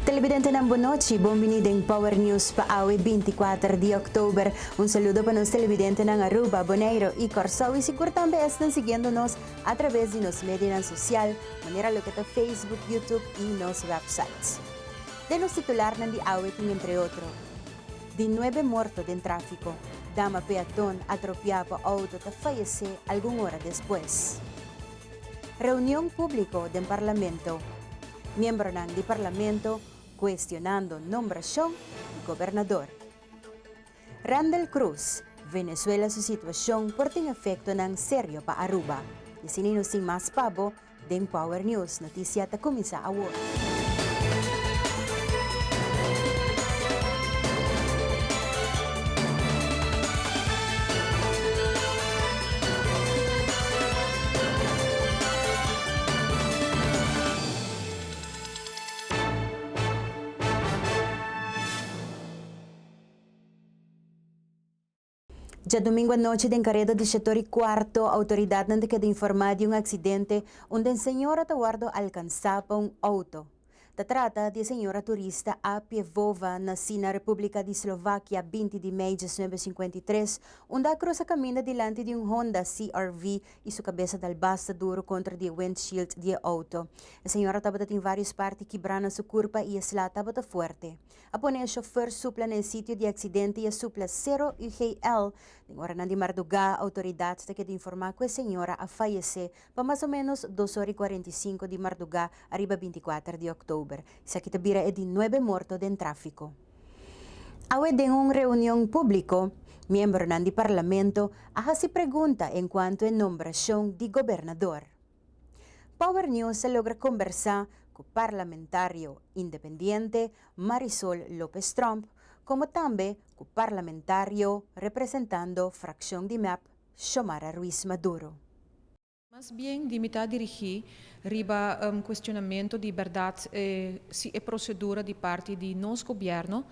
Televidentenan bon nochi, bon bini den Power News pa awe 24 di oktober. Un saludo pa nos televidentenan Aruba, Boneiro y Corsou y sigur tambe esnan siguiendo nos a traves di nos medianan social manera loke ta Facebook, YouTube y nos websites. Den nos titularnan di awe tin entre otro, Di nuebe morto den tráfiko, dama peaton atropiá pa outo ta fayesé algun ora despues. Reunion públiko den Parlamento, miembronan di Parlamento kuestionando nombrashon di gobernador. Randel Cruz, Venezuela su situacion por tin efectonan serio pa Aruba. Y asina nos tin mas pa bo den Power News. Noticia ta cuminsa awor. Djadumingu anochi den kareda di Shetor i Kuarto, outoridatnan ta keda informá di un aksidente unda un señora ta wòrdu alkansá pa un outo. Ta trata di e señora turista A. Pievova, nasí na Repúblika di Slovakia 20 di mei 1953, unda a krusa kaminda dilanti di un Honda CR-V i su kabesa dal basta duru kontra di e windshield di e outo. E señora tabata tin vários parti kibrá na su kurpa i e sla tabata fuerte. A pone e shofer supla na e sitio di aksidente i a supla sero UGL. Den oranan di mardugá, outoridat ta keda informá ku e señora a fayesé pa mas o ménos dos ora i 45 di mardugá ariba 24 di òktober. Esaki ta bira e di nuebe morto den tráfiko. Awe den un reunion públiko, miembronan di parlamento a hasi pregunta enkuanto e nombrashon di gobernador. Power News a logra kombersá ku parlamentario independiente Marisol Lopez Tromp komo tambe ku parlamentario representando frakshon di mep Xiomara Ruiz Maduro. Mas bien di mi ta dirigí riba kuestionamentu di bèrdat si e prosedura di parti di nos gobièrnu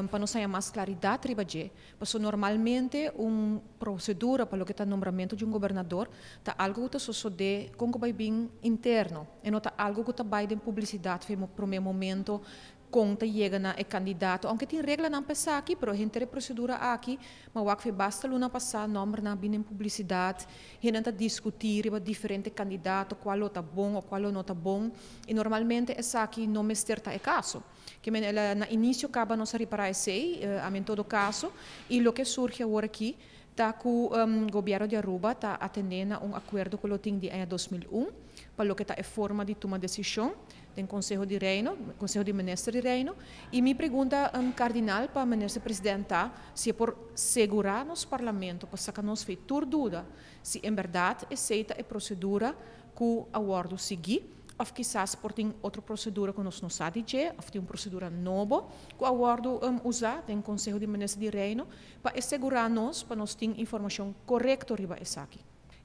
pa nos haña mas klaridat riba dje. Pasobra normalmente un prosedura pa loke ta nombramentu di un gobernador ta algu ku ta sosodé kon ku bai bin interno. E no ta algu ku ta bai den publisidat for e promé momento kon ta yega na e kandidato. Ounke tin reglanan pa esaki, pero henter e prosedura aki m'a wak for e basta luna pasá nòmbernan a bin den publisidat, hendenan ta diskutí riba diferente kandidato, kual lo ta bon o kual lo no ta bon. I normalmente esaki no mester ta e kaso. Ke men el a na inicio caba nos a ripara esey, ami en todo caso, y loke surgi awor aki ta cu Gobierno di Aruba ta atende na un acuerdo cu lo tin di aña 2001 pa loke ta e forma di tuma decision den Conseho di Reino, Conseho di Minister di Reino, y mi pregunta cardinal pa Minister President ta si e por segura nos Parlamento pa saca nos fey tur duda si en berdad esey ta e procedura cu a wordo sigui. Òf kisas por tin otro prosedura ku nos no sa di dje òf tin un prosedura nobo ku a wòrdu usá den Konseho di Minister di Reino pa e segurá nos pa nos tin informashon korekto riba esaki.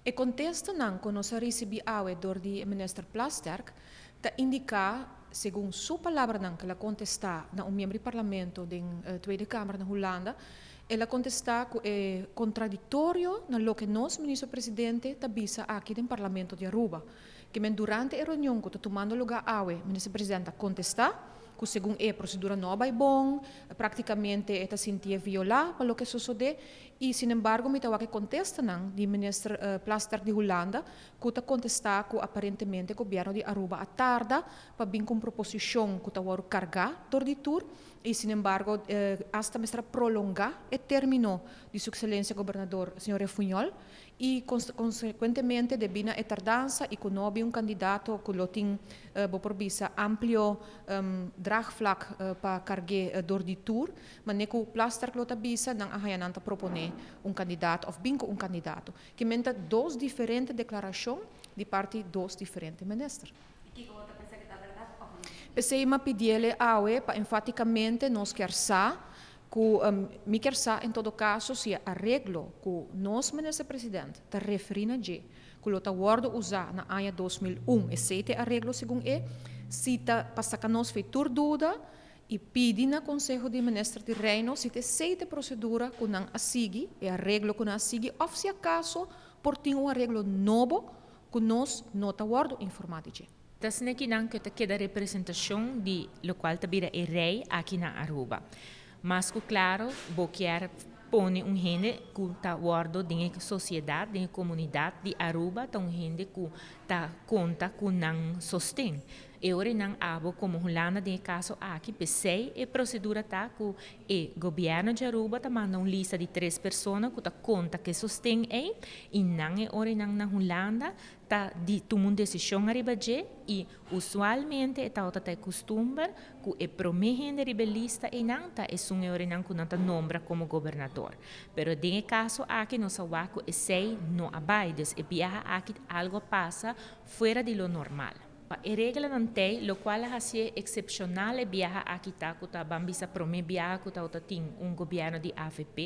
E kontestanan ku nos a risibí awe dor di Minister Plasterk ta indiká, segun su palabranan ku el a kontestá na un miembro di Parlamento den Tweede Kamer na Hulanda, el a kontestá ku e kontradiktorio na loke nos Minister Presidente ta bisa aki den Parlamento di Aruba. Ke men durante e reunion ku ta tumando lugá awe, Minister President a kontestá ku segun e prosedura no a bai bon, praktikamente e ta sintié violá pa loke sosodé i sinembargo mi ta wak e kontestanan di Minister Plasterk di Hulanda ku ta kontestá ku aparentemente gobièrnu di Aruba a tarda pa bin ku un proposishon ku ta wòrdu kargá dor di tur i sinembargo asta mester a prolongá e término di su Ekselensia Gobernador señor Refunjol I konsekuentemente debí na e tardansa i ku no bin un kandidato ku lo tin, bo por bisa, amplio draagvlak pa karg'é dor di tur, manera ku Plasterk lo ta bisa, nan a haña nan ta proponé un kandidato òf bin ku un kandidato. Ki men ta dos diferente deklarashon di parti dos diferente minister. I kiko bo ta pensa ku ta bèrdat òf no? P'esei m'a pidiel e awe pa enfatikamente nos kier sa. Ku mi kier sa en todo kaso si e areglo ku nos Minister President ta referí na dje ku lo ta wòrdu usá na aña 2001, esei ta e areglo segun e, si ta pa saka nos fei tur duda i pidi na Konseho di Minister di Reino si ta esei ta e prosedura ku nan a sigui, e areglo ku nan a sigui òf si akaso por tin un areglo nobo ku nos no ta wòrdu informá di dje. Ta asina ki nan ke ta keda representacion di locual ta bira e rey aki na Aruba. Mas cu claro bo kier pone un hende cu ta wordo den e sociedad, den e comunidad di Aruba ta un hende cu ta conta cu nan sosten. E ora nan abo como Hulanda den e caso aki, p'esey e procedura ta cu e gobierno di Aruba ta manda un lista di tres persona cu ta conta cu e sosten ey y nan e ora nan na Hulanda ta di tuma un desishon ariba dje i usualmente e tabata ta e kustumber ku e promé hende riba e lista einan ta esun e orenan ku nan ta nombra komo gobernador. Pero den e kaso aki nos a wak ku esei no a bai, dus e biaha aki algu a pasa fuera di lo normal. Pa e reglanan tei, lokual a hasié eksepshonal e biaha aki ta ku ta ban bisa promé biaha ku tabata tin un gobièrnu di avp.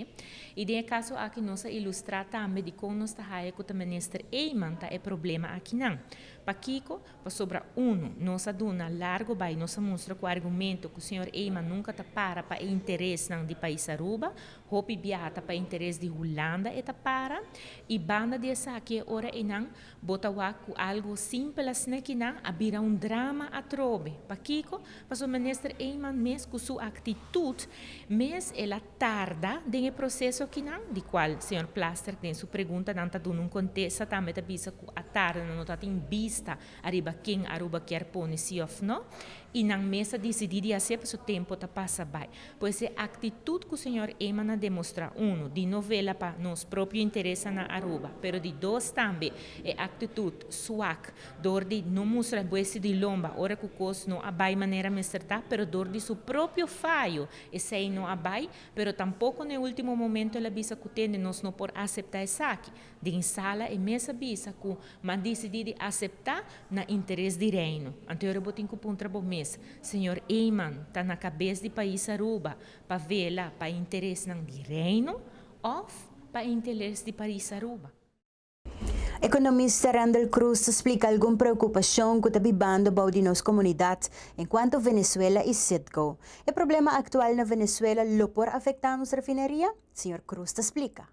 I den e kaso aki nos a ilustrá tambe dikon nos ta haya ku ta Minister Eman ta e problema akinan. Pakiko? Pasobra unu, nos a duna largo bai, nos a mustra ku argumento ku señor Eman nunka ta para pa e interesnan di pais Aruba, hopi biaha ta pa interes di Hulanda e ta para, i banda di esaki e ora einan Bo ta wak ku algu simpel asina kinan a bira un drama atrobe. Pakiko? Pasobra Minister Eman mes ku su aktitut mes el a tarda den e proseso akinan, di kual señor Plasterk den su preguntanan ta duna un kontesta tambe ta bisa ku a tarda nan no ta tin bista ariba ken Aruba kier pone si òf no, i nan mes a disidí di hasié pasobra tempo ta pasa bai. Pues e actitud cu señor Eman a demostra, uno, di no vela pa nos propio interesa na Aruba, pero di dos tambe e actitud swak dor di no mustra buesi di lomba ora cu cos no a bay manera mester ta, pero dor di su propio fayo esey no a bay, pero tampoco na e ultimo momento el a bisa cu tende nos no por acepta esaki. Den sala e mes a bisa cu m'a dicidi di acepta na interes di Reino. Anto ora bo tin cu puntra bo mes, Señor Eman ta na cabes di pais Aruba pa vela pa e interesnan di Reino of pa e interes di pais Aruba? Economista Randall Cruz ta splica algun preocupacion cu ta bibando bou di nos comunidad encuanto Venezuela y Citgo. E problema actual na Venezuela lo por afecta nos refineria? Señor Cruz ta splica.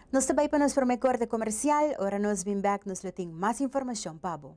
Nos ta bai pa nos prome korte komersial, ora nos bin bek nos lo tin mas informashon pa bo.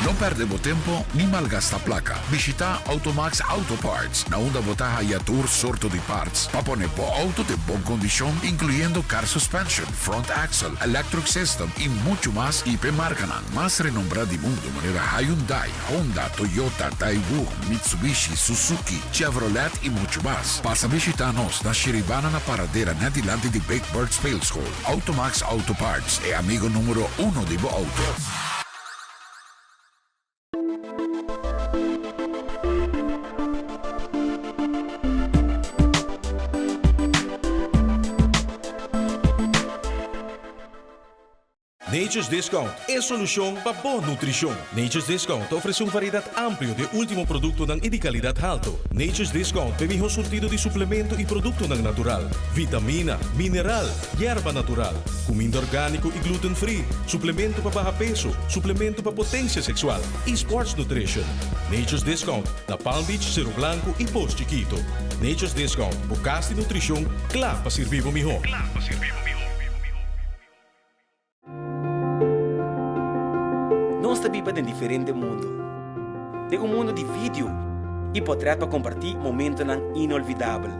No perde bo tempo ni malgasta placa. Bishita Automax Auto Parts, na unda bo ta haya tur sorto di parts pa pone bo auto den bon condicion, incluyendo car suspension, front axle, electric system y mucho mas y p'e marcanan mas renombra di mundo manera Hyundai, Honda, Toyota, Daewoo, Mitsubishi, Suzuki, Chevrolet y mucho mas. Pasa bishita nos na Shiribana na Paradera net dilanti di Big Bird Speelschool. Automax Auto Parts, e amigo numero uno di bo auto. Nature's Discount, e solucion pa bo nutricion. Nature's Discount ta ofrece un variedad amplio di e ultimo productonan y di calidad halto. Nature's Discount p'e miho surtido di suplemento y productonan natural, vitamina, mineral, yerba natural, cuminda organico y gluten free, suplemento pa baha peso, suplemento pa potencia sexual y sports nutrition. Nature's Discount na Palm Beach, Cero Blanco y Pos Chiquito. Nature's Discount, bo cas di nutricion cla pa sirbi bo miho. Nos ta biba den diferente mundu. Den un mundu di video i potrèt pa kompartí momentonan inolvidabel.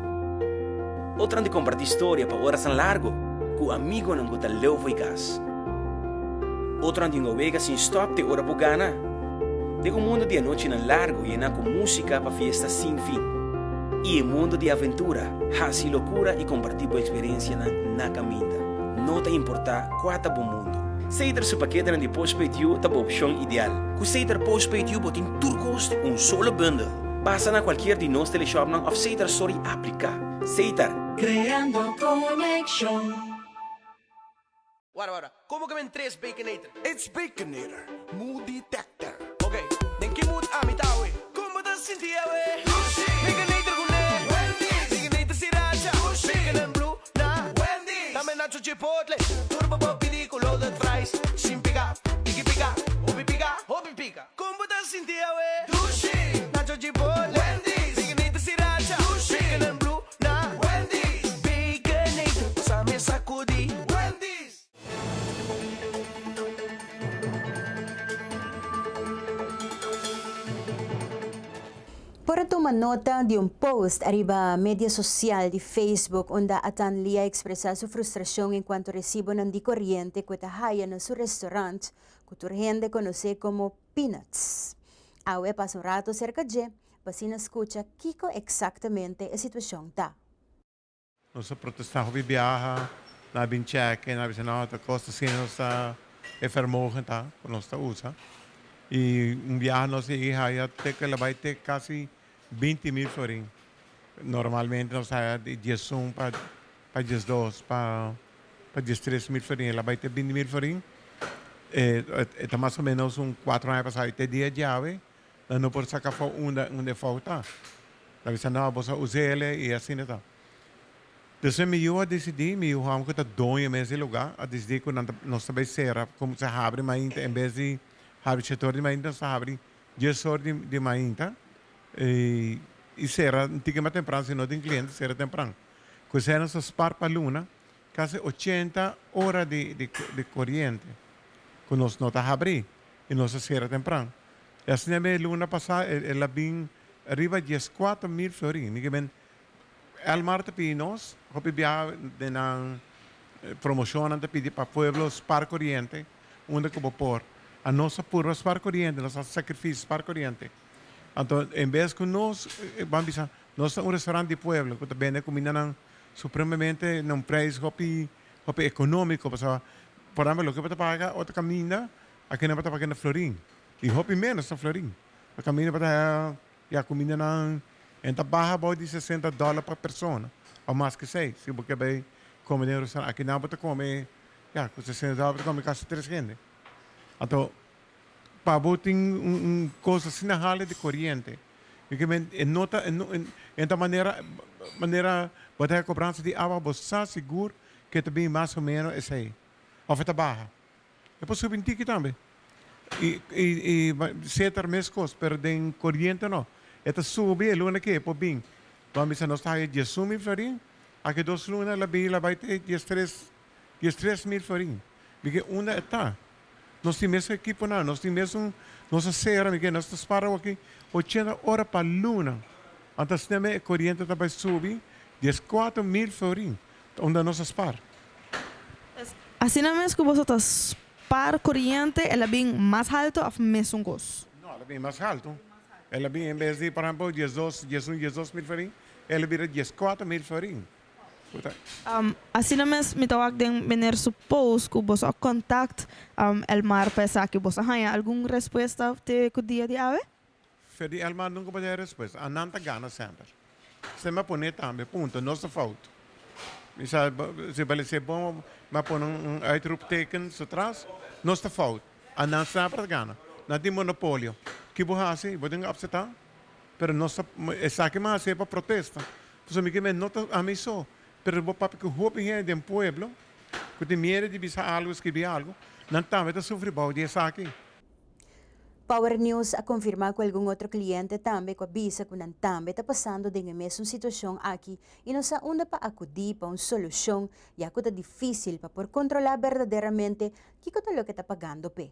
Otronan di kompartí storia pa orasnan largu ku amigonan ku ta leu fo'i kas. Otronan di un wega sin stòp te ora bo gana. Den un mundu di anochinan largu yená ku músika pa fiesta sin fin. I e mundu di aventura, hasi lokura i kompartí bo eksperensianan na kaminda. No ta importá kua ta bo mundu. Seter su paketenan di Postpaid You ta bo opshon ideal. Ku Seter Postpaid You bo tin tur kos den un solo bundel. Pasa na kualkier di nos teleshopnan òf Seter Store i apliká. Seter. Creando conexion. Wara wara, como ke men tres Baconator? It's Baconator, mood detector. Ok, den ki mood ami ta awe? Con bo ta sinti awe? Dushi! Baconator cu ne! Wendy's! Baconator sriracha! Dushi! Bacon and blue na! Wendy's! Dame nacho chipotle! Tur bo por pidi cu loaded fries! Sin pica, tiki pica, hopi pica, hopi pica! Con bo ta sinti awe? Dushi! Nacho chipotle! Wendy's! Baconator sriracha! Dushi! Bacon and blue na! Wendy's! Baconator, pasa mi sacudi! Wendy's! Por a tuma nota di un post ariba media social di Facebook unda Atan Lee a expresa su frustracion en cuanto recibonan di coriente cu e ta haya na su restaurant cu tur hende conoce como Peanuts. Awe a pasa un rato cerca dje pa asina scucha kico exactamente e situacion ta. Nos a protestá hopi biaha, nan a bin chèk i nan a bisa no ta kos asina nos ta e vermogen ta ku nos ta usa. I un biaha nos a yega haya te ku el a bai te kasi binti mil florin. Normalmente nos ta haya di diesun pa pa diesdos pa pa diestres mil florin, el a bai te binti mil florin. E ta mas o menos un kuatro aña pasá i te dia djawe Nan no por saca afó unda unda e fout ta. Nan bisa no, boso a us'ele y asina ta. Despues mi yu a dicidi, mi yu homber cu ta doño mes di lugar, a dicidi cu nan ta nos ta bay cera, como se habri mainta en bes di habri shete ora di mainta nos ta habri dies ora di di mainta y y cera un tiki mas tempran si no tin cliente cera tempran. Cu esey nos ta spar pa luna casi ochenta ora di di di coriente cu nos no ta habri y nos ta cera tempran. E asina mi e luna pasá el a bin riba dieskuater mil florin. Mi ke men Elmar ta pidi nos hopi biaha den nan promoshonnan ta pidi pa pueblo spar koriente unda ku bo por. A nos a purba spar koriente, nos a hasi sakrifisio spar koriente. Anto en bes ku nos ban bisa nos ta un restaurant di pueblo ku ta bende kumindanan supremamente na un preis hopi hopi ekonómiko pasobra por ehempel loke bo ta paga otro kaminda Aki nan ta paga na florin y hopi menos na florin. Pa caminda pa ta ya cumindanan en ta baha abou di sesenta dollar pa persona of mas ke esey si bo ke bay come den un restaurant. Aki nan bo ta come ya cu sesenta dollar bo ta come casi tres hende. Anto pa bo tin un cos asina hala di coriente mi ke men e no ta e ta manera manera bo ta haci cobransa di awa bo sa sigur ke ta bin mas o menos esey of e ta baha. E por subi un tiki tambe. I i setar meskos, pero den koriente no. E ta subi e luna ke e por bin. Bo a bisa nos ta haya diesun mil florin, aki dos luna el a bin el a bai te diestres diestres mil florin. Mi ke unda e ta? Nos tin mesun ekiponan, nos tin mesun, nos a sera, mi ke nos ta spara awaki ochenta ora pa luna. Anto asina me e koriente ta bai subi 14.000 florin, ta unda nos a spar. Asina mes ku boso ta spar koriente el a bin mas haltu òf mesun kos? No, el a bin mas haltu. El a bin en bes di, por ehempel, diesdos, diesun, 12.000 florin, el a bira 14.000 florin. Asina mes mi ta wak den meneer su post ku boso a kontakt Elmar pa esaki. Boso a haña algun respuesta te ku dia di awe? Fe di Elmar nunka por haña respuesta. A nan ta gana semper. Esei mi a pone tambe, punto. Nos ta fout. Mi sa si bale ser bon mi a pone un uitroepteken su tras. Nos ta fout. A nan semper ta gana. Nan tin monopolio. Ki bo hasi? Bo tin ku apseptá. Pero nos ta, esaki mi a hasi pa protesta. Pasobra mi ke men no ta ami so, pero bo papia ku hopi hende den pueblo ku tin miedu di bisa algu, skirbi algu, nan tambe ta sufri bou di esaki. Power News a konfirmá ku algun otro kliente tambe ku a bisa ku nan tambe ta pasando den e mesun situashon aki i no sa unda pa akudí pa un solushon ya ku ta difísil pa por kontrolá berdaderamente kiko ta loke ta pagando p'e.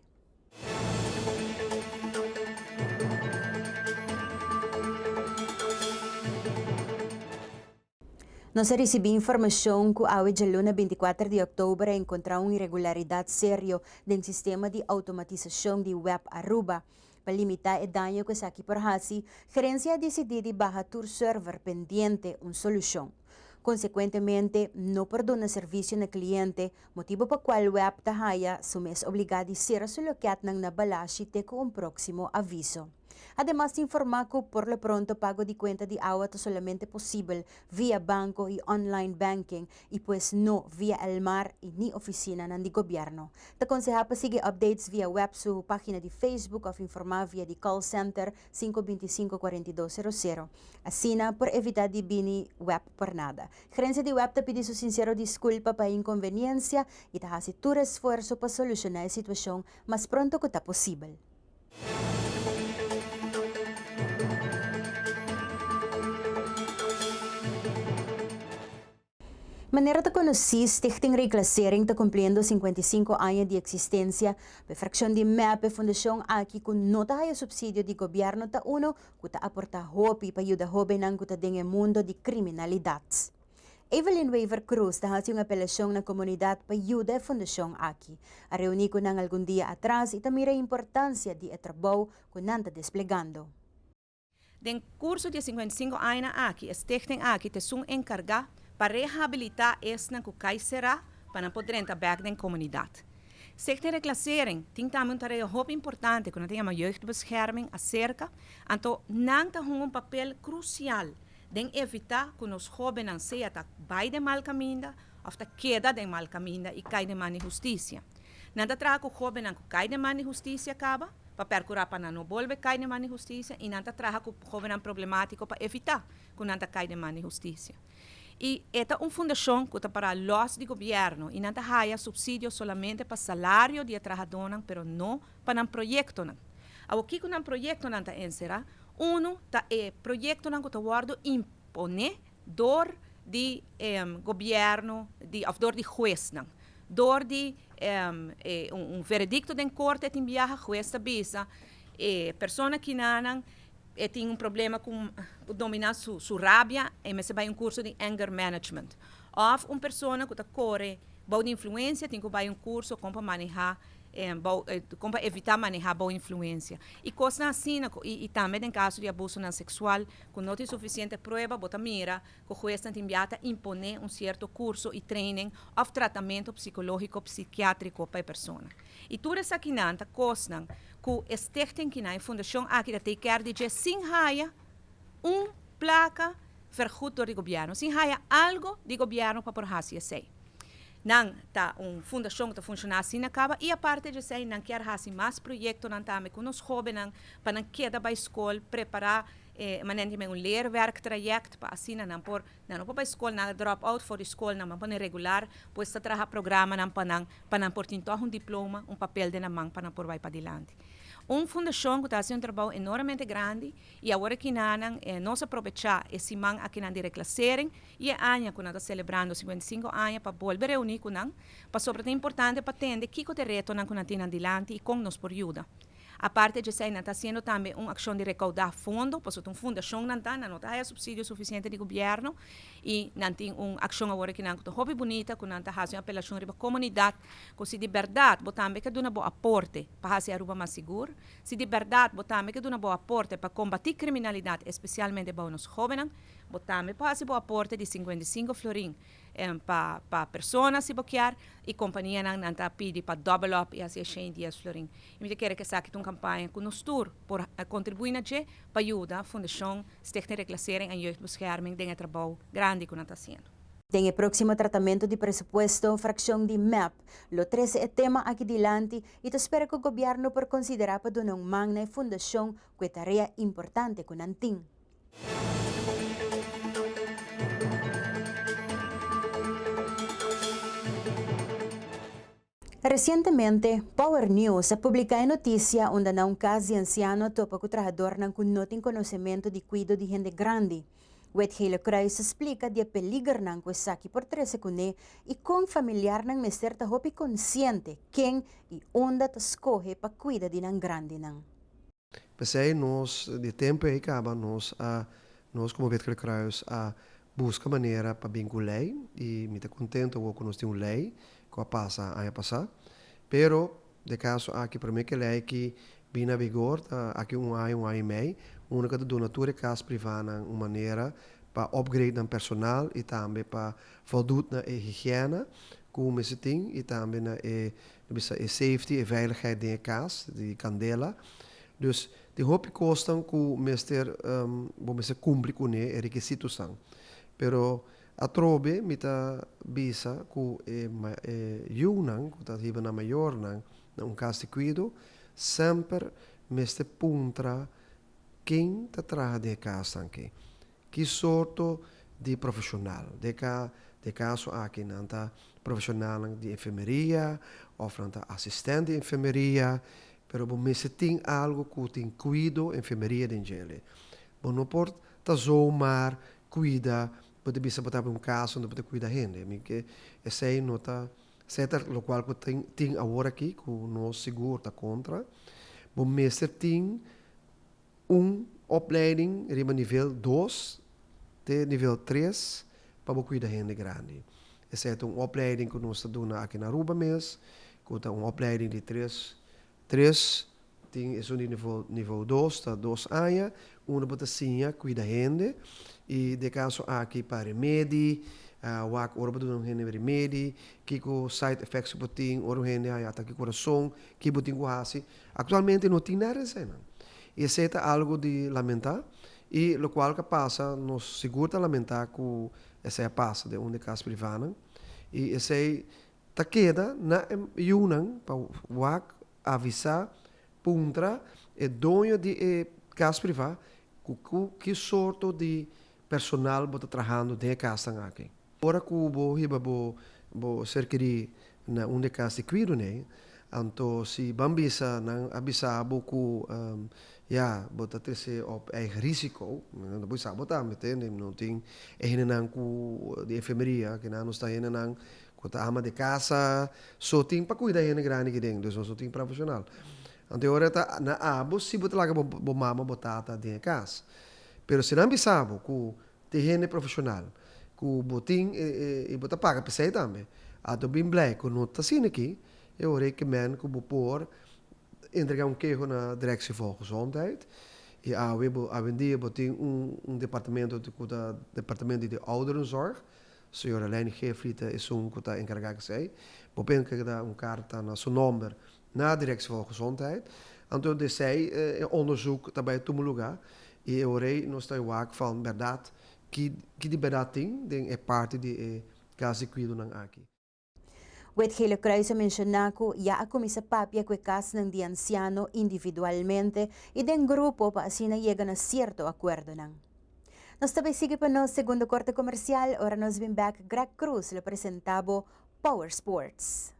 Nos a risibí informashon ku awe djaluna 24 di òktober a enkontrá un iregularidat serio den sistema di outomatisashon di web Aruba. Pa limitá e daño ku esaki por hasi, gerensia a disidí di baha tur server pendiente un solushon. Konsekuentemente, no por duna servisio na kliente, motibu pa kual web ta haya su mes obligá di sera su lokètnan na Balashi te ku un próksimo aviso. Ademas ta informá ku por lo pronto pago di kuenta di awa ta solamente posibel via banko i online banking i pues no via Elmar i ni ofisinanan di gobièrnu. Ta konsehá pa sigui updates via web su página di Facebook òf informá via di call center sinku 25 42 sero sero. Asina por evitá di bini web por nada. Gerencia di web ta pidi su sincero disculpa pa e inconveniencia y ta haci tur esfuerzo pa soluciona e situacion mas pronto cu ta posibel. Manera ta conoci, Stichting Reclassering ta cumpliendo 55 aña di existencia. Pa e fraccion di mep, e fundacion aki cu no ta haya subsidio di gobierno ta uno cu ta aporta hopi pa yuda hobennan cu ta den e mundo di criminalidad. Evelyn Wever Croes ta haci un apelacion na comunidad pa yuda e fundacion aki. A reuni cu nan algun dia atras y ta mira e importancia di e trabou cu nan ta desplegando. Den kurso di e 55 añanan aki, e stichting aki ta esun enkargá pa rehabilitá esnan ku kai será pa nan por drenta bèk den komunidat. Stichting Reclassering tin tambe un tarea hopi importante ku nan ta yama jeugdbescherming aserka, anto nan ta hunga un papel krusial den evitá ku nos hóbennan sea ta bai den mal kaminda òf ta keda den mal kaminda i kai den man di hustisia. Nan ta traha ku hóbennan ku kai den man di hustisia kaba pa perkurá pa nan no bolbe kai den man di hustisia i nan ta traha ku hóbennan problemátiko pa evitá ku nan ta kai den man di hustisia. I e ta un fundashon ku ta pará lòs di gobièrnu i nan ta haya supsidio solamente pa salario di e trahadónan pero no pa nan proyektonan. Awor kiko nan proyektonan ta enserá? Unu ta e proyektonan ku ta wòrdu imponé dor di gobièrnu di òf dor di huesnan. Dor di un veredikto den korte e tin biaha hues ta bisa e persona kinanan e tin un problema ku dominá su rabia e mester bai un kurso di anger management. Òf un persona ku ta kore bou di influensia tin ku bai un kurso kon pa manehá kon pa evitá manehá bou influensia. I kosnan asina i tambe den kaso di abusonan seksual Ku no tin sufisiente prueba bo ta mira ku huesnan tin bia ta imponé un sierto kurso i training òf tratamentu psikológiko psikiátriko pa e persona. I tur esakinan ta kosnan ku e stichting kinan, e fundashon aki ta take care di dje sin haya un plaka vergoed dor di gobièrnu, sin haya algu di gobièrnu pa por hasi esei. Nan ta un fundashon ku ta funshoná asina kaba i aparte di esei nan kier hasi mas proyektonan tambe ku nos hóbennan pa nan keda bai skol, prepará e manera di men un leerwerktraject pa asina nan por, nan no por bai skol, nan a drop out for di skol, nan ban pone regular, pues ta traha programanan pa nan, pa nan por tin tòg un diploma, un papel den nan man pa nan por bai padilanti. Un fundashon ku ta hasi un trabou enormemente grandi i awor aki nan nos a probechá e siman akinan di reklasering i e aña ku nan ta selebrando 55 aña pa bolbe reuní ku nan pasobra ta importante pa tende kiko ta e retonan ku nan tin nan dilanti i kon nos por yuda. Aparte djesei nan ta hasiendo tambe un akshon di rekoudá fondo, pasobra ta un fundashon nan ta, nan no ta haya supsidio sufisiente di gobièrnu i nan tin un akshon awor aki nan ku ta hopi bunita ku nan ta hasi un apelashon riba komunidat ku si di bèrdat bo tambe ke duna bo aporte pa hasi Aruba mas sigur, si di bèrdat bo tambe ke duna bo aporte pa kombatí kriminalidat espesialmente bou nos hóbennan, bo tambe por hasi bo aporte di 55 florin pa pa persona si bo kier y companianan nan ta pidi pa double up y haci e 110 florin. Y mi ta kere cu esaki ta un campaña cu nos tur por contribui na dje pa yuda Fundacion Stichting Reclassering en Jeugdbescherming den e trabou grandi cu nan ta haciendo. Den e proximo tratamento di presupuesto, fraccion di mep lo trece e tema aki dilanti y ta spera cu gobierno por considera pa duna un man na e fundacion cu e tarea importante cu nan tin. Resientemente, Power News a publiká e notisia unda na un kas di ansiano a topa ku trahadornan ku no tin konosementu di kuido di hende grandi. Wit Gele Kruis a splika di e peligernan ku esaki por trese kuné i kon familiarnan mester ta hopi konsiente ken i unda ta skohe pa kuida di nan grandinan. P'esei nos di tempu ei kaba nos a nos komo Wit Gele Kruis a buska manera pa bin ku lei i mi ta kontentu awor ku nos tin un lei ku a pasa aña pasá. Pero de kaso aki promé ku e lei aki bin na vigor ta aki un aña un aña i mei unda ku ta duna tur e kas privánan un manera pa upgrade nan personal i tambe pa voldoet na e higiena ku mester tin i tambe na e Ta bisa e safety, e veiligheid den e kas, di kandela. Dus tin hopi kosnan ku mester bo mester kumpli kuné, e rekisitosnan. Pero atrobe mi ta bisa ku e e yunan ku ta hiba nan mayornan na un kas di kuido semper mester puntra ken ta traha den e kasnan aki. Ki sorto di profesional? Den ka den kaso aki nan ta profesionalnan di enfermeria of nan ta asistent di enfermeria, pero bo mester tin algo ku tin kuido enfermeria den djele. Bo no por ta zomaar kuida, bo ta bisa bo ta habri un kas unda bo ta kuida hende. Mi ke esei no ta esei ta lokual ku tin tin awor aki ku nos sigur ta kontra. Bo mester tin Un opleiding riba nivel dos te nivel tres pa bo kuida hende grandi. Esei ta un opleiding ku nos ta duna aki na Aruba mes, ku ta un opleiding di tres tres, tin esun di nivel nivel dos ta dos aña, unda bo ta siña kuida hende i den kaso aki pa remedi, wak ora bo duna un hende remedi, kiko side effects ku bo tin ora un hende haña atake kurason, ki bo tin ku hasi. Aktualmente no tin nada eseinan. I esei ta algu di lamentá i lokual ku a pasa nos sigur ta lamentá ku esei a pasa den un di kas privánan i esei ta keda na e yunan pa wak avisá puntra e doño di e kas privá ku ku ki sorto di personal bo ta trahando den e kasnan aki. Ora ku bo hiba bo bo ser kerí na un di e kas di kuido nei, anto si ban bisa nan a bisa bo ku ya bo ta trese op eigen risiko, nan ta bisa bo tambe te, no tin e hendenan ku di enfermeria, kinan nos ta hendenan ku ta ama di kasa, so tin pa kuida hende grandi aki den, dus nos no tin profeshonal. Anto e ora ta na abo si bo ta laga bo mama, bo tata den e kas. Pero si nan bisa bo ku Tin hende profesional cu bo tin y bo ta paga p'esey tambe. Ato bin blij cu no ta asina aki, e ora e kemen cu bo por entrega un keho na Directie Volksgezondheid y awe bo awendia bo tin un departamento cu ta Departamento di Ouderenzorg, señora Leny Geefli ta esun cu ta encarga cu esey. Bo por entrega un carta na su nomber na Directie Volksgezondheid. Anto desey e onderzoek ta bay tuma luga y e ora ey nos ta wak van berdad ki ki di berdad tin den e parti di e cas di cuidonan aki. Wit Gele Kruis a menciona cu ya a cuminsa papia cu e casnan di anciano individualmente y den grupo pa asina yega na cierto acuerdonan. Nos ta bay sigui pa nos segundo corte comercial, ora nos bin bek Greg Cruz lo presenta bo Power Sports.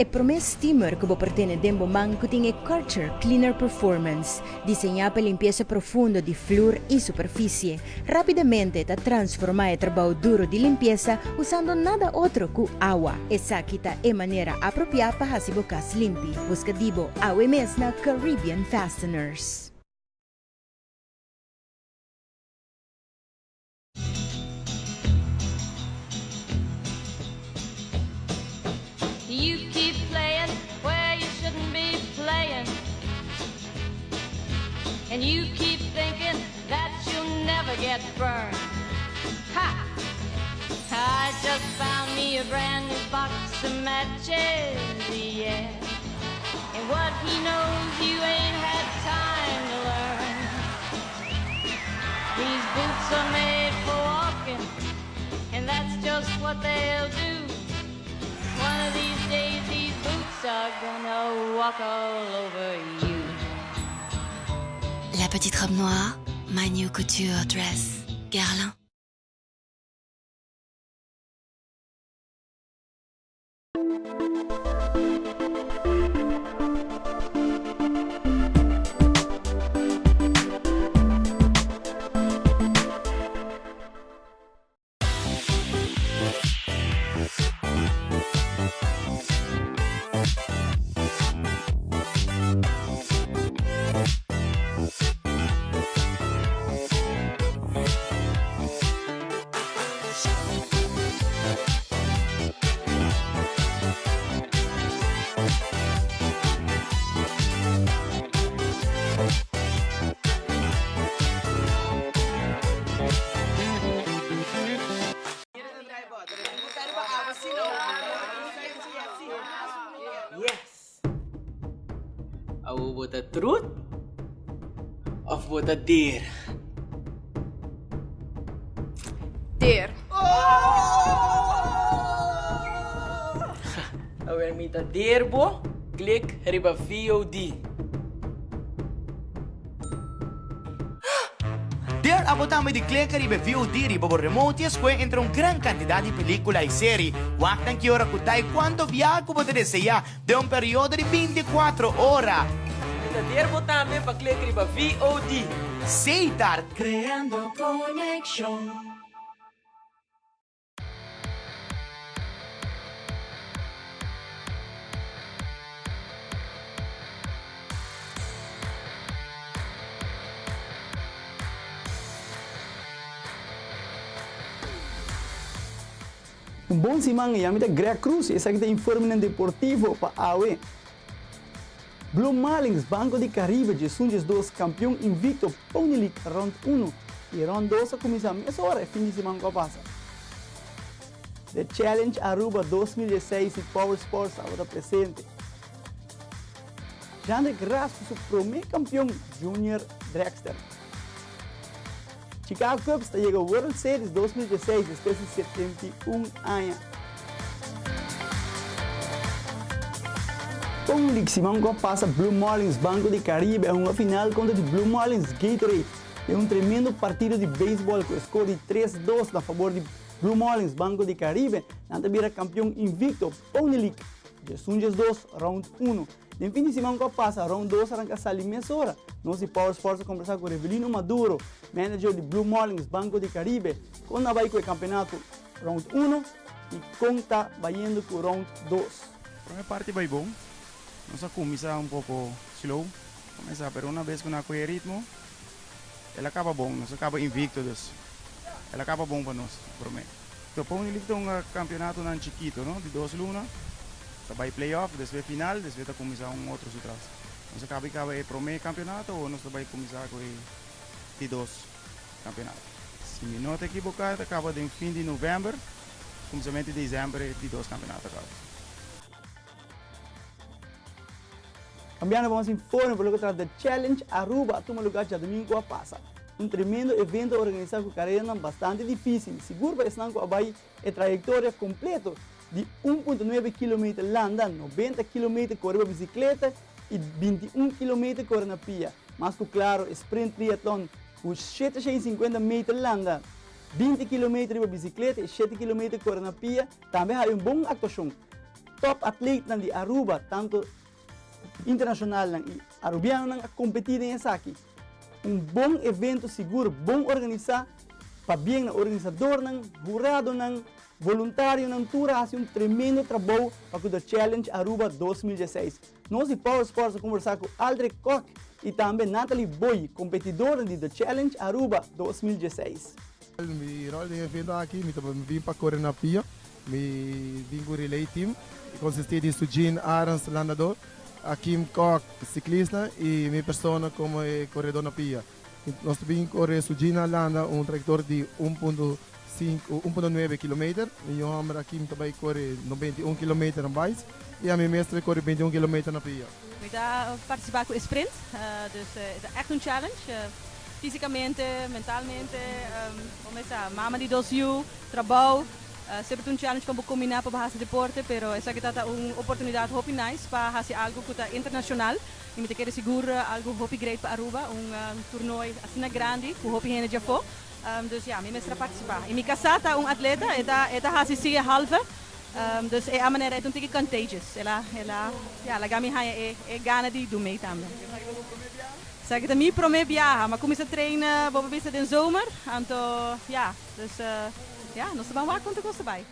E promé steamer ku bo por tene den bo man ku tin e Karcher Cleaner Performance, diseñá pa limpiesa profundo di flur i superfisie, rápidamente ta transformá e trabou duru di limpiesa usando nada otro ku awa. Esaki ta e manera apropiá pa hasi bo kas limpi. Buska di bo awe mes na Caribbean Fasteners. You keep playing where you shouldn't be playing. And you keep thinking that you'll never get burned. Ha! I just found me a brand new box of matches, yeah. And what he knows you ain't had time to learn. These boots are made for walking, and that's just what they'll do. One of these days, these boots are gonna walk all over you. La petite robe noire, my new couture dress, Guerlain. Yes! Awo bo ta trut of bo ta der? Der. Awer mi ta der bo, klik riba VOD. Der abo tambe di klek riba e VOD riba bo remote i escohe entre un gran cantidad di pelicula i seri. Wak nan ki ora cu ta i cuanto biaha cu bo ta desea den un periodo di binticuatro ora. Mi ta der bo tambe pa klek riba VOD. Setar. Creando conexion. Un bon siman, mi ta Greg Cruz y esaki ta informenan deportivo pa awe. Blue Marlins, Banco di Caribe, 11-12 campeon invicto Pony League round uno y round dos a cuminsa mesora e fin di siman cu a pasa. The Challenge Aruba 2016 y Power Sports tabata presente. Jeandre Gras cu su prome campeon Junior Dragster. Chicago Cubs ta yega World Series 2016 despues di 71 aña. Pony League siman cu a pasa Blue Marlins Banco di Caribe a hunga final contra di Blue Marlins Gatorade den un tremendo partido di beisbol cu e score di tres dos na fabor di Blue Marlins Banco di Caribe. Nan ta bira campeon invicto Pony League 11-2 round uno. Den fin di siman ku a pasa, round dos a ranka sali mesora. Nos di Power Sports a kombersá ku Revelino Maduro, manager di Blue Marlins Banco di Caribe, kon a bai ku e kampeonato round uno i kon ta bayendo ku round dos. Prome parti bai bon, nos a kuminsá un poko slow, kuminsá, pero una bes ku nan a kohe e ritmo, el a kaba bon, nos a kaba invicto, dus el a kaba bon pa nos, prome. Topon League ta un campeonatonan chikito, no, di dos luna. Ta bai play-off, despues final, despues ta cuminsa un otro su tras. Nos a caba y caba e prome campeonato o nos ta bai cuminsa cu e di dos campeonato. Si mi no ta ekiboca ta caba den fin di november, cuminsamento di december e di dos campeonato a caba. Cambiando pa mas informe pa loke ta trata The Challenge Aruba a tuma lugar djadomingo cu a pasa. Un tremendo evento organisa cu caredanan bastante dificil, sigur pa esnan cu a bay e trayectoria completo di un punto nuebe kilometer landa, nobenta kilometer core pa bicicleta y binti un kilometer core na pia. Mas cu claro e sprint triathlon cu 750 meter landa, 20 kilometer riba bicicleta y shete kilometer core na pia tambe haya un bon actuacion. top atleetnan di Aruba, tanto internacionalnan y Arubianonan a competi den esaki. Un bon evento sigur, bon organisa, pabien na organisadornan, huradonan, voluntarionan tur a haci un tremendo trabou pa cu The Challenge Aruba 2016. Nos di Power Sports a conversa cu Aldrich Kock y tambe Natalie Boy, competidornan di The Challenge Aruba 2016. Mi rol den e evento aki, mi ta bin pa core na pia. Mi bin cu relay team, e consisti di Sujin Arends, landador, Akim Kok, ciclista, y mi persona como e coredor na pia. Nos ta bin core Sujin a landa un trayectoria di un punto sinku, un punto nuebe kilometer, mi yu homber Akim ta bay core 91 kilometer na bais y ami mes ta bay core 21 kilometer na pia. Mi ta participa cu e sprint, dus e ta echt un challenge, fisicamente, mentalmente, bo mes sa, mama di dos yu, trabou. Semper ta un challenge pa bo combina pa bo haci deporte, pero esaki ta ta un oportunidad hopi nice pa haci algo cu ta internacional y mi ta kere sigur algo hopi great pa Aruba, un toernooi asina grandi cu hopi hende djafo. Dus ya, mi mester a participa. Y mi casa ta un atleta, e ta e ta haci si e halve, dus e a manera e ta un tiki contagious, el a el a ya laga mi haya e e gana di do mee tambe. Esaki ta mi prome biaha, mi a cuminsa train bo por bisa den zomer, anto ya. Dus ya, nos ta ban wak kon ta kos ta bai.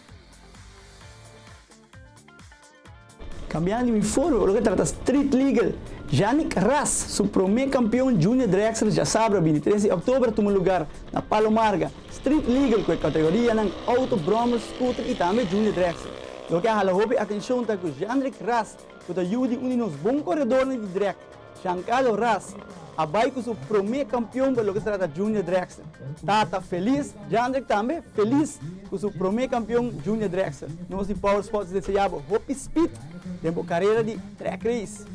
Cambiando di uniforme pa loke trata Street Legal, Yannick Ras, su prome campeon Junior Dragster djasabra 23 di october a tuma lugar na Palo Marga. Street Legal cu e categorianan Auto, Brommer, Scooter y tambe Junior Dragster. Loke a hala hopi atencion ta cu Jandrick Ras, cu ta yu di un di nos bon coredornan di drag, Giancarlo Ras a bai ku su promé kampion pa loke ta trata Junior Dragster. Tata felis, Jandrick tambe felis ku su promé kampion Junior Dragster. Nos di Power Sports deseá bo hopi speed den bo karera di drag race.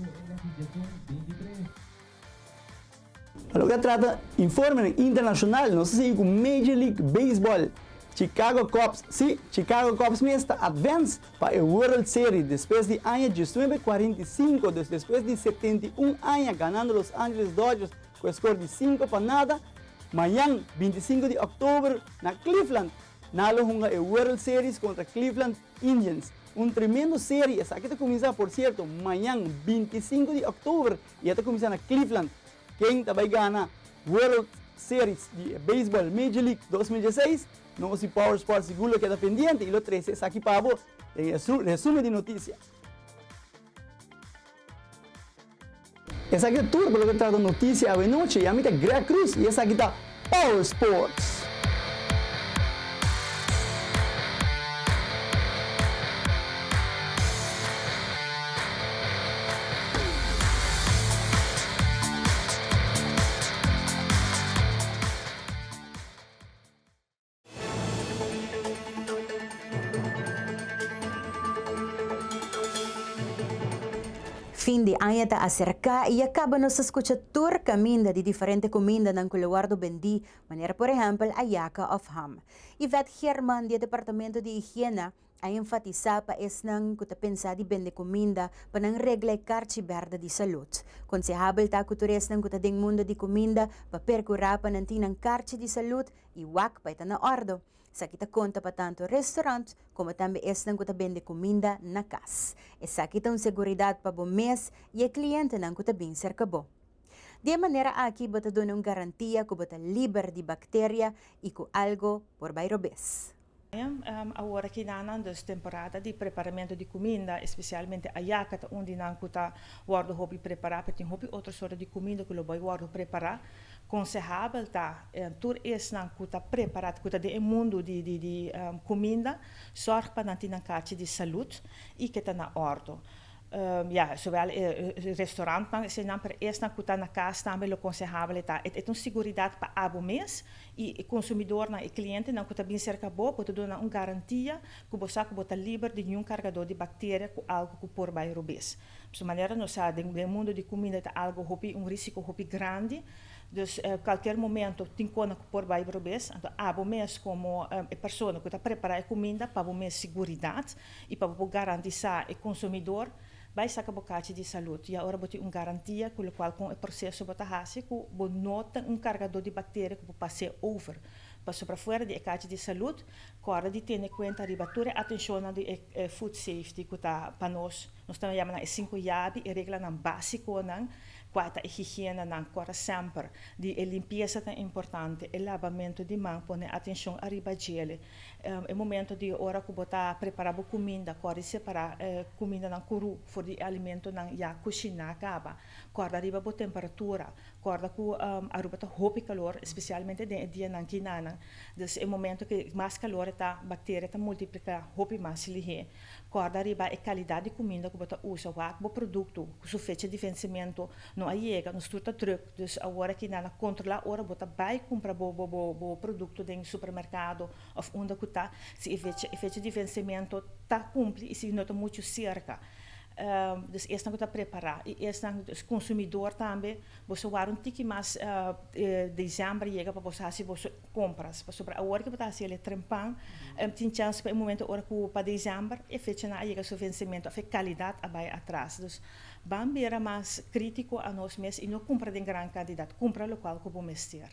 Pa loke ta trata informenan internashonal nos ta sigui ku Major League Baseball. Chicago Cubs, sí, Chicago Cubs mes ta advance pa e World Series despues di aña diesnuebe cuarenta i sinku, dus despues di 71 aña ganando Los Angeles Dodgers cu e score di sinku pa nada. Mañan, 25 di october, na Cleveland, nan lo hunga e World Series contra Cleveland Indians. Un tremendo serie, esaki ta cuminsa por cierto mañan, 25 di october, y e ta cuminsa na Cleveland. Ken ta bay gana World Series di Baseball Major League 2016? Nos di Power Sports sigur lo keda pendiente y lo trece esaki pa bo den e resumen di noticia. Esaki ta tur pa loke trata noticia awe nochi. Y ami ta Greg Cruz y esaki ta Power Sports. Fin di aña ta aserká i ya kaba nos ta skucha tur kaminda di diferente kumindanan ku lo wòrdu bendí, manera por ehèmpel ayaka òf ham. Yvette Geerman di e departamento di higiena a enfatisá pa esnan ku ta pensá di bende kuminda pa nan regla e karchi bèrdè di salud. Konsehabel ta ku tur esnan ku ta den mundu di kuminda pa perkurá pa nan tin nan karchi di salud i wak pa e ta na òrdu. Esaki ta konta pa tantu restaurant komo tambe esnan ku ta bende kuminda na kas. Esaki ta un seguridat pa bo mes i e klientenan ku ta bin serka bo. Di e manera aki bo ta duna un garantia ku bo ta liber di bakteria i ku algo por bai robes. Awor aki nan dus temporada di preparamentu di kuminda, espesialmente ayaka ta un di nan ku ta wòrdu hopi prepará, pero tin hopi otro sorto di kuminda ku lo bai wòrdu prepará. Konsehabel ta tur esnan ku ta prepará, ku ta den e mundu di di kuminda, sòrg pa nan tin nan karchi di salud i ke ta na òrdu. Ya, zowel e restaurantnan eseinan, pero esnan ku ta na kas tambe lo konsehabel e ta. E ta un siguridat pa abo mes i e konsumidornan, e klientenan ku ta bin serka bo, bo ta duna nan un garantia ku bo sa ku bo ta liber di niun kargadó di bakteria ku algu ku por bai robes. Su manera nos sa den den mundu di kuminda ta algu hopi un risiko hopi grandi, dus kualkier momento tin kona ku por bai robes, anto abo mes komo e persona ku ta prepará e kuminda pa bo mes siguridat i pa bo por garantisá e konsumidor bai saka bo kachi di salud. Ya ora bo tin un garantia ku lokual kon e proseso bo ta hasi ku bo no ta un kargadó di bakteria ku por pas'é over. Pasobra fuera di e kachi di salud. Kòrda di tene kuenta riba tur e atenshonnan di e food safety ku ta pa nos. Nos ta yama nan e sinku yabi, e reglanan básikonan, kua ta e higiënanan. Kòrda semper di e limpiesa ta importante, e labamentu di man, pone atenshon ariba djele. E momento di ora ku bo ta prepará bo kuminda, kòrda di separá e kumindanan kurú for di e alimentonan ya kushiná kaba. Kòrda riba bo temperatura. Kòrda ku Aruba ta hopi kalor, espesialmente den e dianan kinanan. Dus e momento ku mas kalor e ta, bakteria ta multipliká hopi mas lihé. Kòrda riba e kalidat di kuminda ku bo ta usa. Wak bo produkto ku su fecha di vensementu no a yega. Nos tur ta drùk, dus awor aki nan a kontrolá ora bo ta bai kumpra bo bo produkto den supermerkado òf unda ku ta, si e fecha di vensementu ta kumpli i si no ta muchu serka. Dus esnan ku ta prepará i esnan dus konsumidor tambe boso wara un tiki mas desèmber yega pa boso hasi boso kompras pasobra awor ke bo ta hasi el e trempan tin chèns pa e momento ora ku pa desèmber e fechanan a yega su vensementu òf e kalidat a bai atras dus ban bira mas kritiko a nos mes i no kumpra den gran kantidat kumpra lokual ku bo mester.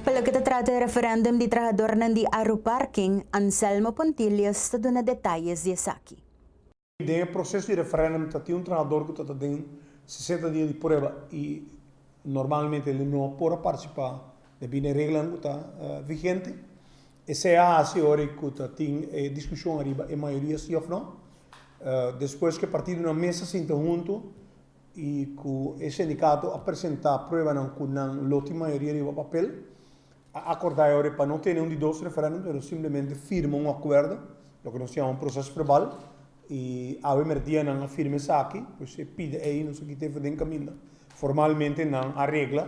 Pa loke ta trata e referendum di trahadornan di Aruparking, Anselmo Pontilius ta duna detayes di esaki. Den e proceso di referendum ta tin un trahador cu ta ta den 60 dia di prueba y normalmente el no por a participa debi na e reglanan cu ta vigente. Esey a haci ora cu ta tin e discusion ariba e mayoria si of no. Despues ku e partidonan mes a sinta huntu i ku e sindikato a presentá pruebanan ku nan lo tin mayoria riba papel, a akordá e ora pa no tene un di dos referèndum pero simplemente firma un akuerdo, loke nos yama un proses verbal, i awe merdia nan a firma esaki, pues e pida ei nos a kita e den kaminda. Formalmente nan a regla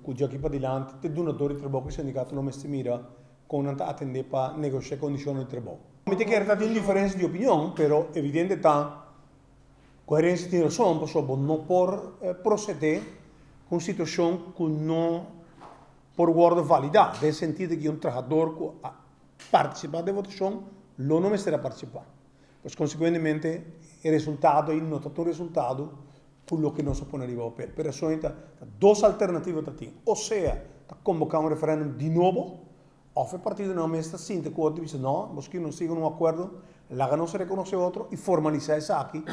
ku djaki padilanti te dunador di trabou ku e sindikato lo mester mira Kon nan ta atendé pa negoshá kondishonnan di trabou? Mi ta kere ta tin diferensia di opinion, pero evidente ta ku herensia tin rason pasobra bo no por prosedé ku un situashon ku no por wòrdu validá, den sentido ku un trahador ku a partisipá den votashon lo no mester a partisipá. Pues konsekuentemente e resultado ei no ta tur resultado ku loke nos a pone riba papel. Pero esun ta dos alternativa ta tin, o sea ta konboká un referèndum di nobo òf e partidonan mes ta sinta ku otro i bisa no, nos kier nos siga un akuerdo, laga nos rekonosé otro i formalisá esaki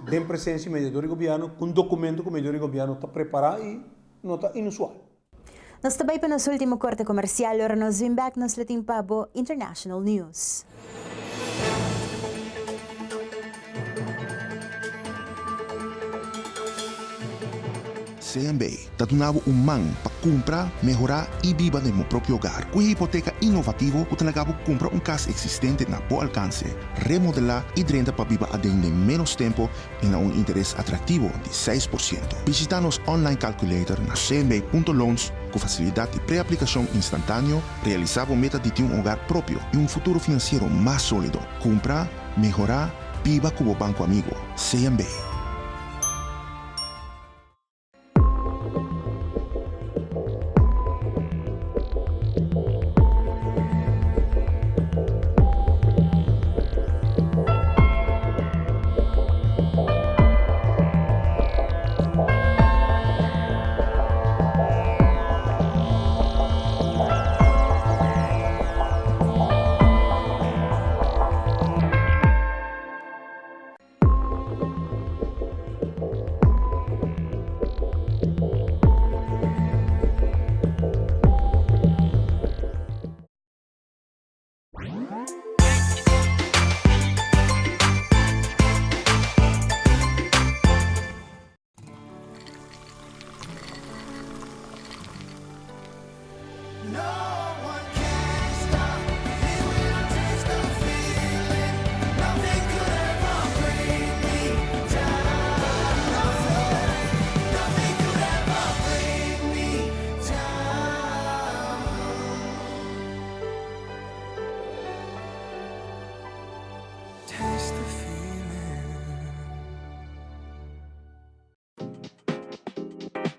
den presensia di mediador di gobièrnu ku un dokumento ku mediador di gobièrnu ta prepará i no ta inusual. Nos ta bai pa nos ultimo korte komersial, ora nos bin bek nos lo tin pa bo International News. CMB ta duna bo un man pa kumpra, mehorá i biba den bo propio hogar ku e hipoteka inovativo ku ta laga bo kumpra un kas eksistente na bo alkanse, remodelá i drenta pa biba aden den ménos tempu i na un interes atraktivo di 6%. Bishitá nos online calculator na cmb.loans ku fasilidat di preaplikashon instantáneo, realisá bo meta di tin un hogar propio i un futuro finansiero mas sólido. Kumpra, mehorá, biba ku bo banko amigo, CMB.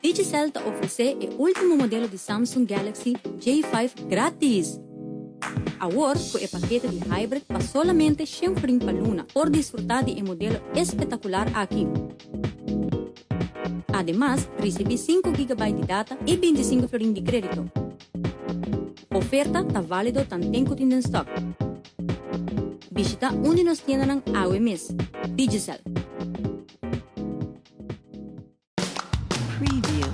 Digicel ta ofresé e último modelo di Samsung Galaxy J five grátis! Awor ku e pakete di Hybrid pa solamente shen frin pa luna por disfrutá di e modelo espetakular aki. Ademas, risibí sinku gigabyte di data i 25 florin di krédito. Oferta ta válido tanten ku tin den stòk. Bishitá un di nos tiendanan awe mes. Digicel. Preview.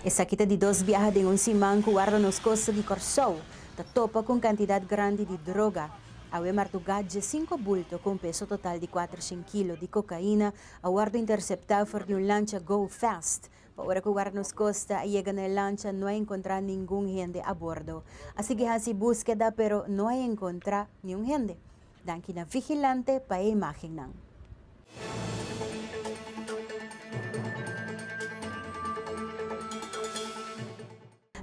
Esaki ta di dos biaha den un siman ku warda nos kosta di Kòrsou ta topa ku un kantidat grandi di droga. Awe mardugá 15 bulto ku un peso total di 400 kilo di kokaina a wòrdu interseptá for di un lancha Go Fast. Pa ora ku warda nos kosta a yega na e lancha no a enkontrá ningun hende a bordo. A sigui hasi búskeda pero no a enkontrá niun hende. Danki na Vigilante pa e imágennan.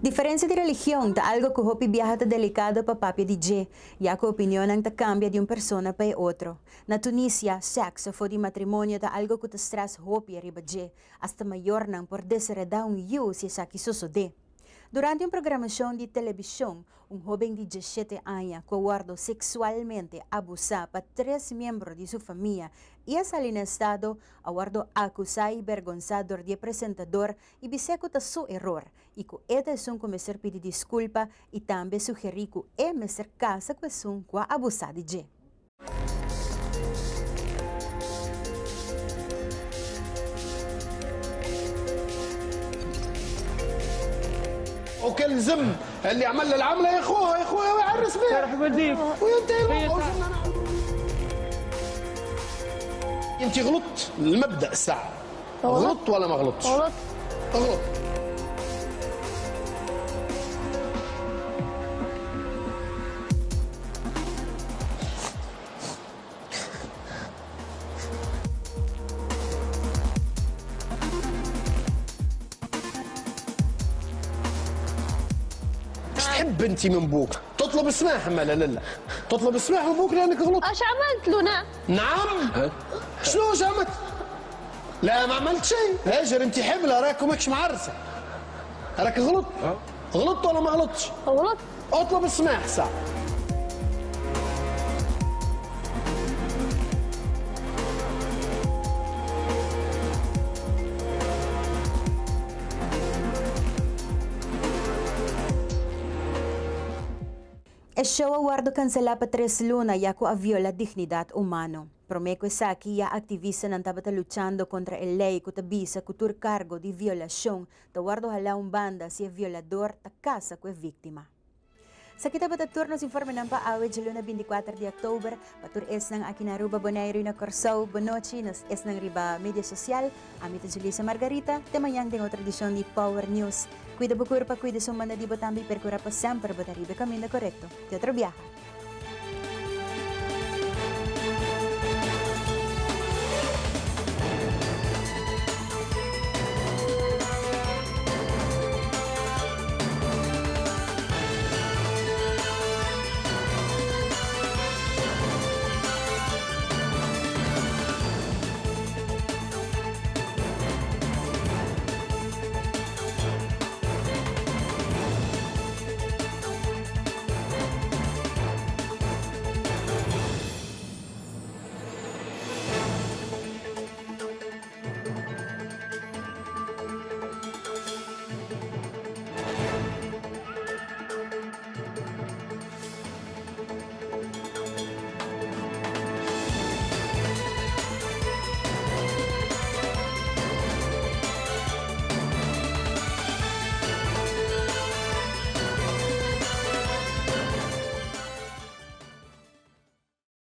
Diferencia di religion ta algo cu hopi biaha ta delicado pa papia di dje, ya cu opinionnan ta cambia di un persona pa e otro. Na Tunisia, sexo for di matrimonio ta algo cu ta stress hopi ariba dje, hasta mayornan por deshereda un yiu si esaki sosode. Durante un programacion di television, un hoben di 17 aña cu a wordo sexualmente abusa pa tres miembro di su famia y a sali na estado, a wordo acusa y bergonsa dor di e presentador y bis'é cu ta su eror y cu e ta esun cu mester pidi disculpa y tambe sugeri cu e mester casa cu esun cu a abusa di dje. وكان لزم اللي عمل العمله يا خوها يا خويا ويعرس بها فرح والديك وينتهي الموضوع انت غلطت المبدا الساعه غلطت ولا ما غلطتش؟ غلط غلط. ايش تحب انت من بوك؟ تطلب السماح اما لا لا لا تطلب السماح من بوك لانك غلطت. اش عملت له انا؟ نعم؟ شنو اش عملت؟ لا ما عملت شيء. هاجر انت حمله راك وماكش معرسه، راك غلط. غلطت ولا ما غلطتش؟ غلط. اطلب السماح ساعة. E show a wordo cancela pa tres luna ya cu a viola dignidad humano. Prome cu esaki ya activistanan tabata luchando contra e ley cu ta bisa cu tur cargo di violacion ta wordo hala un banda si e violador ta casa cu e victima. Esaki tabata tur nos informenan pa awe djaluna 24 di october. Pa tur esnan aki na Aruba, Boneiru y na Corsou, bonochi. Nos esnan riba media social. Ami ta Julissa Margarita. Te mañan den otro edicion di Power News. Cuida bo curpa, cuida esun banda di bo tambe y percura pa semper bo ta riba e caminda corecto. Te otro biaha.